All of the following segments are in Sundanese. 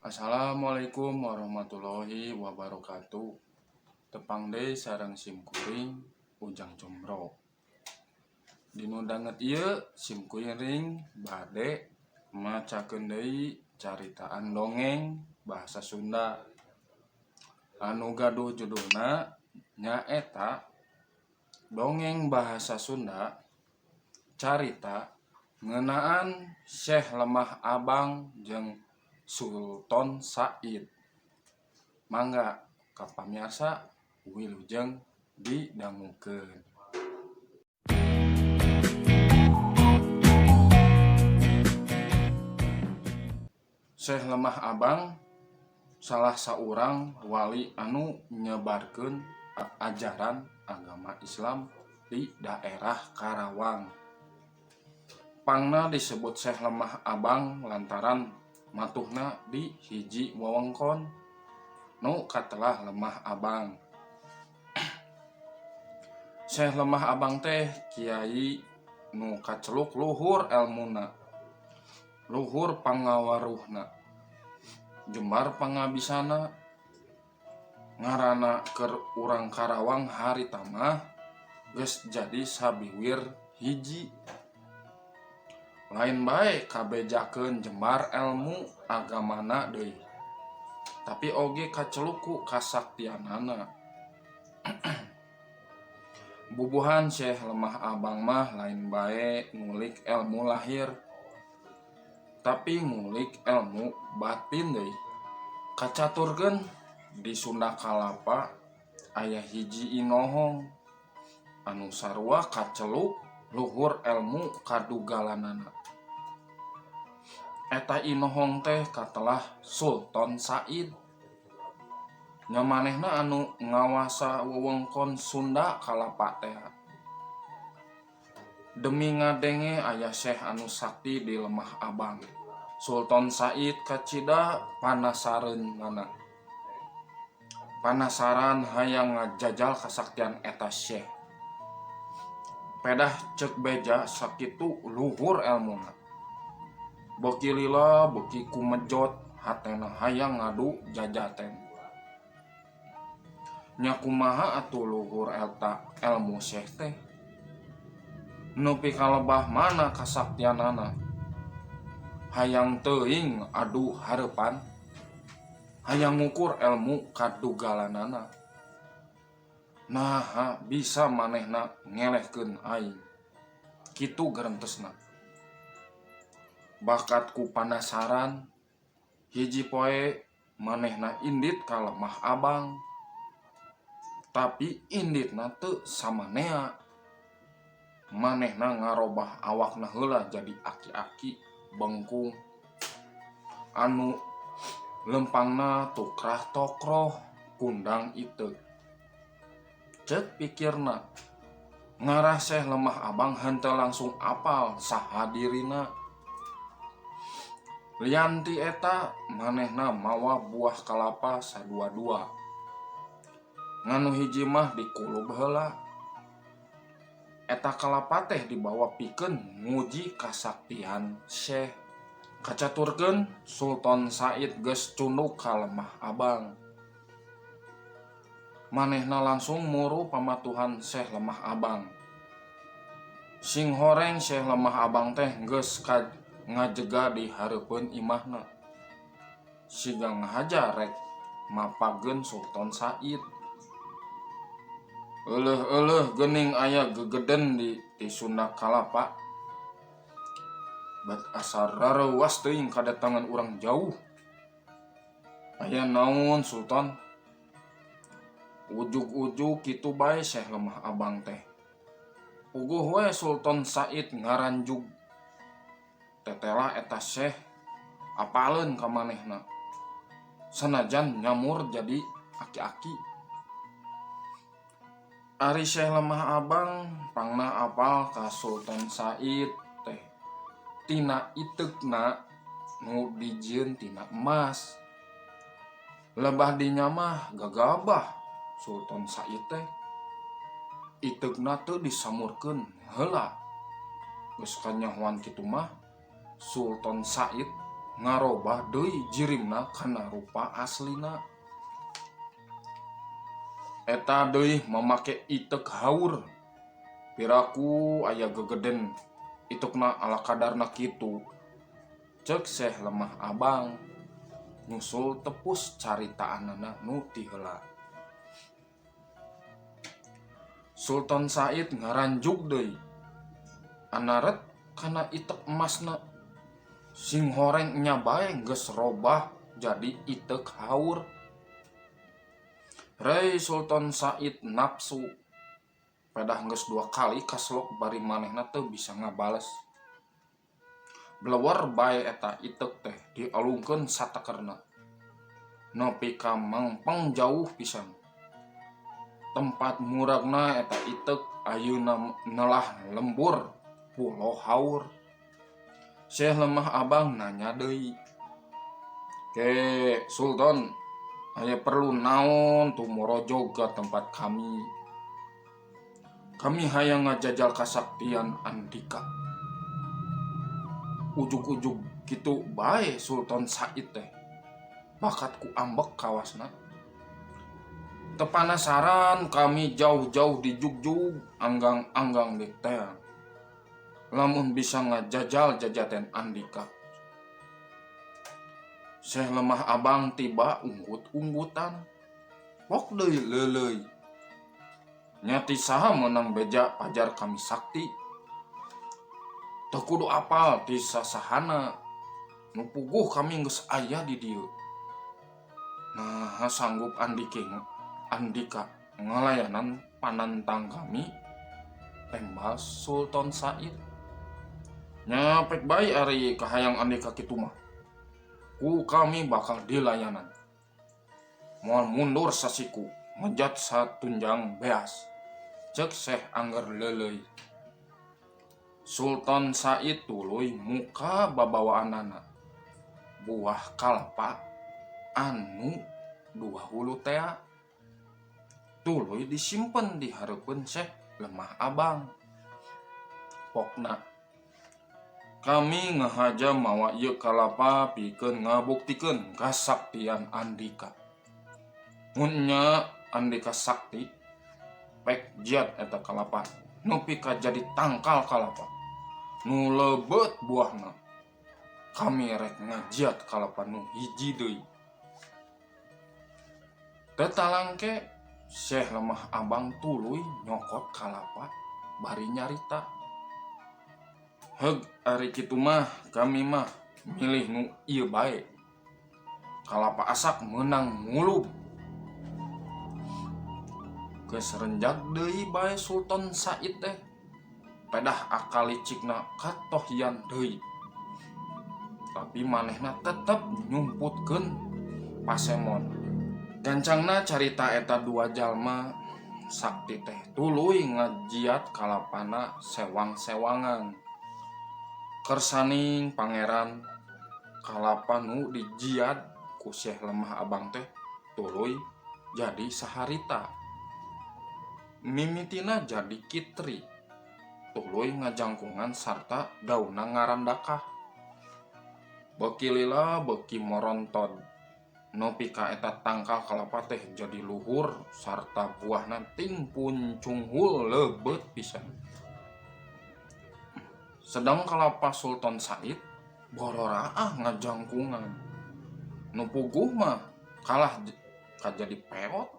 Assalamualaikum warahmatullahi wabarakatuh. Tepang deui sareng sim kuring Ujang Combro. Dina danget ieu sim kuring bade macakeun deui caritaan dongeng bahasa Sunda anu gaduh judulna nyaeta Dongeng Bahasa Sunda Carita Ngeunaan Syekh Lemah Abang jeung Sultan Said. Mangga ka pamiarsa wilujeng didangukeun. Syekh Lemah Abang salah saurang wali anu nyebarkeun ajaran agama Islam di daerah Karawang. Pangna disebut Syekh Lemah Abang lantaran matuhna di hiji wewengkon nu katelah Lemah Abang. Syekh Lemah Abang teh kiai nu kaceluk luhur elmuna, luhur pangawaruhna, jembar pangabisana. Ngaranna keur urang Karawang harita mah geus jadi sabiwir hiji. Lain bae kabejakeun jembar elmu agamana deui, tapi oge kaceluk ku kasaktianana. Bubuhan Syekh Lemah Abang mah lain bae ngulik elmu lahir, tapi ngulik elmu batin deui. Kacaturkeun di Sunda Kalapa aya hiji inohong anu sarua kaceluk luhur elmu kadugalanana. Eta inohong teh katelah Sultan Said. Nya manehna anu ngawasa wewengkon Sunda Kalapa teh. Demi ngadenge aya Syekh anu sakti di Lemah Abang. Sultan Said kacida panasareunana. Panasaran hayang ngajajal kasaktian eta Syekh. Pedah ceuk beja sakitu luhur elmuna. Beuki lila beuki kumejot hatena hayang ngadu jajaten. Nya kumaha atuh luhur eta elmu Syekh teh? Nepi ka lebah mana kasaktianana? Hayang teuing adu hareupan, hayang ngukur elmu kadugalanana. Naha bisa manehna ngelehkeun aing? Kitu gerentesna. Bakat ku panasaran, hiji poe manehna indit ka Lemah Abang. Tapi inditna teu samanea. Manehna ngarobah awakna heula jadi aki-aki bengkung anu lempangna tukrah tokroh kundang iteuk. Ceuk pikirna, ngarah Syekh Lemah Abang henteu langsung apal saha dirina. Lian ti eta manehna mawa buah kalapa sadua-dua. Nganu hiji mah dikulub heula. Eta kalapa teh dibawa pikeun nguji kasaktian Syekh. Kacaturkeun Sultan Said geus cunduk ka Lemah Abang. Manehna langsung muru pamatuhan Syekh Lemah Abang. Sing horeng Syekh Lemah Abang teh geus ngajega di hareupeun imahna. Siga ngahaja rek mapageun Sultan Said. Euleuh-euleuh geuning aya gegeden di Sunda Kalapa. Bet asa rareuwas teuing kadatangan urang jauh. Aya naon Sultan? Ujug-ujug kitu bae Syekh Lemah Abang teh. Puguh we Sultan Said ngaranjug. Tetela eta Syekh apaleun ka manehna. Sanajan nyamur jadi aki-aki. Ari Syekh Lemah Abang pangna apal ka Sultan Said teh tina iteukna nu dijieun tina emas. Lebah dinya mah gagabah Sultan Said teh. Iteukna teu disamurkeun heula. Geus kanyahoan kitu mah Sultan Said ngarobah deui jirimna kana rupa aslina. Eta deui mamake iteuk haur. Piraku aya gegeden iteukna ala kadarna kitu. Ceuk Syekh Lemah Abang nyusul tepus caritaanana nu ti heula. Sultan Said ngaranjug deui anaret kana itek emasna. Sing horeng nya bae geus robah jadi itek haur. Rey Sultan Said nafsu pedah geus dua kali kaslok bari manehna teu bisa ngabales. Blewer bae eta itek teh dialungkeun satekerna. Nepi ka mangpeng jauh pisan. Tempat muragna eta itek ayeuna nelah lembur pulo haur. Syekh Lemah Abang nanya deui. Ke Sultan, aya perlu naon tumorojog ka tempat kami. Kami hayang ngajajal kasaktian andika. Ujug-ujug kitu bae Sultan Said teh. Bakat ku ambek kawasna. Teu panasaran kami jauh-jauh dijugjug anggang-anggang diteang. Lamun bisa ngajajal jajaten andika. Syekh Lemah Abang tiba unggut-unggutan. Pok deui leuleuy. Nya ti saha meunang beja pajar kami sakti. Teu kudu apal ti sasahana. Nu puguh kami geus aya di dieu. Naha sanggup andike andika ngalayanan panantang kami? Tembal Sultan Said. Nya pek bae ari kahayang andika kitu mah. Ku kami bakal dilayanan. Moal mundur sasiku ngejat satunjang beas. Ceuk Syekh angger leuleuy. Sultan Said tuluy muka babawaanana. Buah kalapa anu dua hulu tea. Tuluy disimpen di hareupeun Syekh Lemah Abang. Pokna kami ngahaja mawa ieu kalapa pikeun ngabuktikeun kasaktian andika. Mun nya andika sakti, pek jiat eta kalapa nepi ka jadi tangkal kalapa nu leubeut buahna. Kami rek ngajiat kalapa nu hiji deui. Teu talangke Syekh Lemah Abang tuluy nyokot kalapa bari nyarita. Heug ari kitu mah kami mah milih nu ieu bae. Kalapa asak meunang ngulub. Geus renjag deui bae Sultan Said teh. Pedah akal licikna katohyan deui. Tapi manehna tetep nyumputkeun pasemon. Gancangna carita eta dua jalma sakti teh tuluy ngajiat kalapana sewang-sewangan. Kersaning pangeran kalapa nu dijiat ku Syekh Lemah Abang teh tuluy jadi saharita. Mimitina jadi kitri, tuluy ngajangkungan sarta daunna ngarandakah. Beuki lila beuki moronton. Nepi ka eta tangkal kalapa teh jadi luhur sarta buahna ting puncunghul leubeut pisan. Sedang kalapa Sultan Said bororaah ngajangkungan. Nu puguh mah kalah ka jadi peot.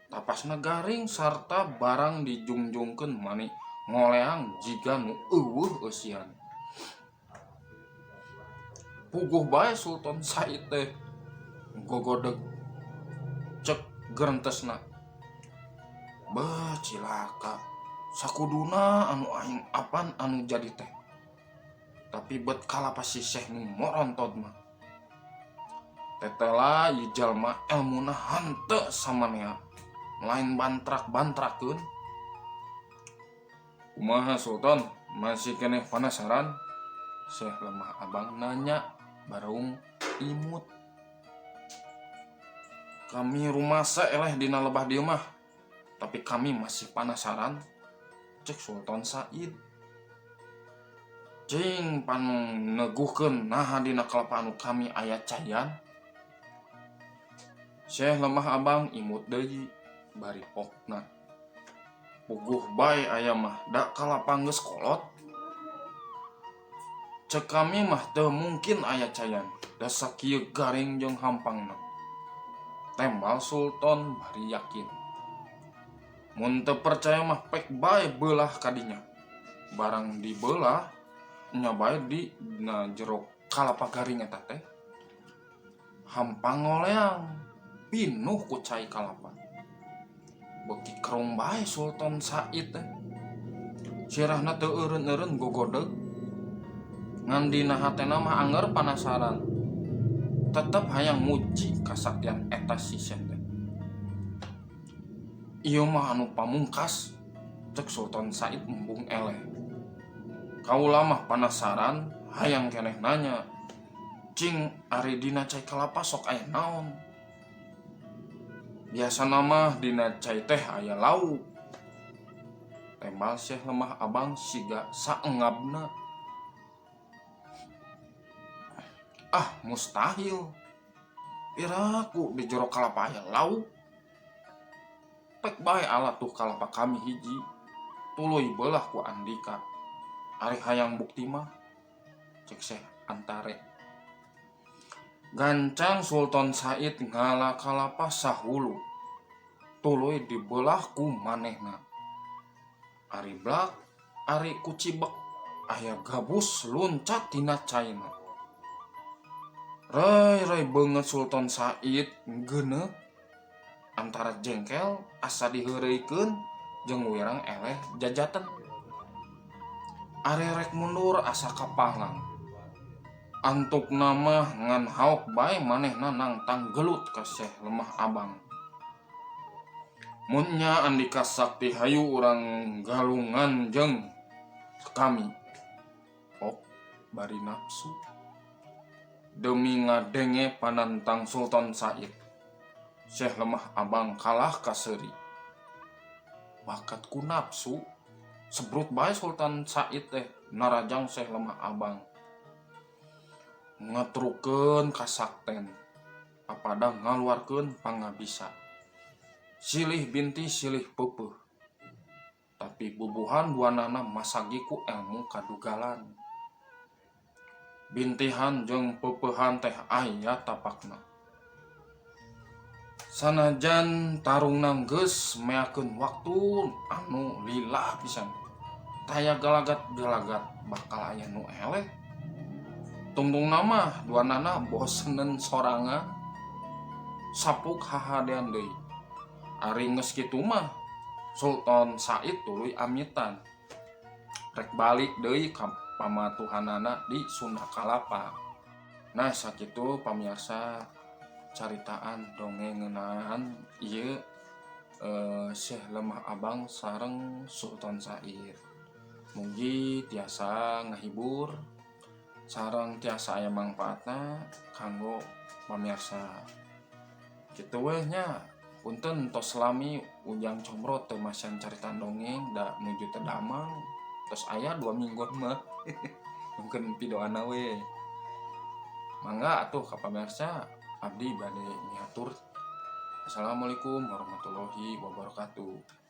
Tapasna garing sarta barang dijungjungkeun mani ngoleang jiga nu eueuh eusian. Puguh bae Sultan Said teh gogodeg cek gerentesna. Beuh cilaka sakuduna anu aing apan anu jadi teh. Tapi bet kalapa si Syekh nu morontot mah. Tetela ieu jalma elmuna henteu samanea. Lain bantrak-bantrakeun. Kumaha Sultan, masih keneh panasaran? Syekh Lemah Abang nanya barung imut. Kami rumasa eleh dina lebah dieu mah, tapi kami masih panasaran. Cek Sultan Said. Cing pan neguhkeun naha dina kalapa anu kami aya caian. Syekh Lemah Abang imut deui bari pokna. Puguh bae aya mah da kalapa geus kolot. Cek kami mah teu mungkin aya caian da sakieu garing jeung hampangna. Tembal Sultan bari yakin. Mun teu percaya mah pek bae beulah ka dinya. Barang dibeulah nya bae di na jero kalapa garing eta teh. Hampang ngoleang pinuh ku cai kalapa. Beuki kerung bae Sultan Said teh. Sirahna teu eureun-eureun gogodeg. Ngan dina hatena mah anger panasaran. Tetep hayang muji kasaktian eta si Syekh teh. Ieu mah anu pamungkas cek Sultan Said embung eleh. Kaula mah panasaran hayang keneh nanya. Cing ari dina cai kalapa sok aya naon? Biasana mah dina cai teh aya lauk. Tembal Syekh Lemah Abang siga saengabna. Ah mustahil. Piraku di jero kalapa aya lauk. Pek bae ala tuh kalapa kami hiji. Tuluy beulah ku Andika. Ari hayang bukti mah cek Syekh Antare. Gancang Sultan Said ngala kalapa sahulu. Tuluy dibelah ku manehna. Ari blak, ari kucibek, aya gabus luncat tina caina. Rai-rai beungeut Sultan Said geuneuh antara jengkel asa diheureuykeun jeung wirang eleh jajaten. Ari rek mundur asa kapanglang. Antukna mah ngan haok bae manehna nangtang gelut ka Syekh Lemah Abang. Mun nya Andika Sakti hayu urang galungan jeung kami. Ok bari nafsu. Demi ngadenge panantang Sultan Said, Syekh Lemah Abang kalah ka seuri. Bakat ku nafsu, sebrut bae Sultan Said teh narajang Syekh Lemah Abang. Ngetrukeun kasakten, papada ngaluarkeun pangabisa. Silih binti silih peupeuh. Tapi bubuhan duanana masagi ku elmu kadugalan. Bintihan jeung peupeuhan teh aya tapakna. Sanajan tarungna geus meakeun waktu anu lila pisan. Taya galagat-galagat bakal aya nu eleh. Tungtungna mah duanana bosenen sorangan. Sapuk hahadean deui. Ari geus kitu mah Sultan Said tuluy amitan. Rek balik deui ka pamatuhanana di Sunda Kalapa. Nah sakitu pamirsa caritaan dongeng ngeunaan ieu Syekh Lemah Abang sareng Sultan Said. Mugi tiasa ngahibur sareng tiasa aya mangpaatna kanggo pamirsa. Kitu weh nya. Punten tos lami Ujang Comro teu masihan caritaan dongeng da nuju teu damang. Tos aya 2 mingguan mah. Mungkin pidoana we. Mangga atuh ka pamirsa abdi bade nyatur. Assalamualaikum warahmatullahi wabarakatuh.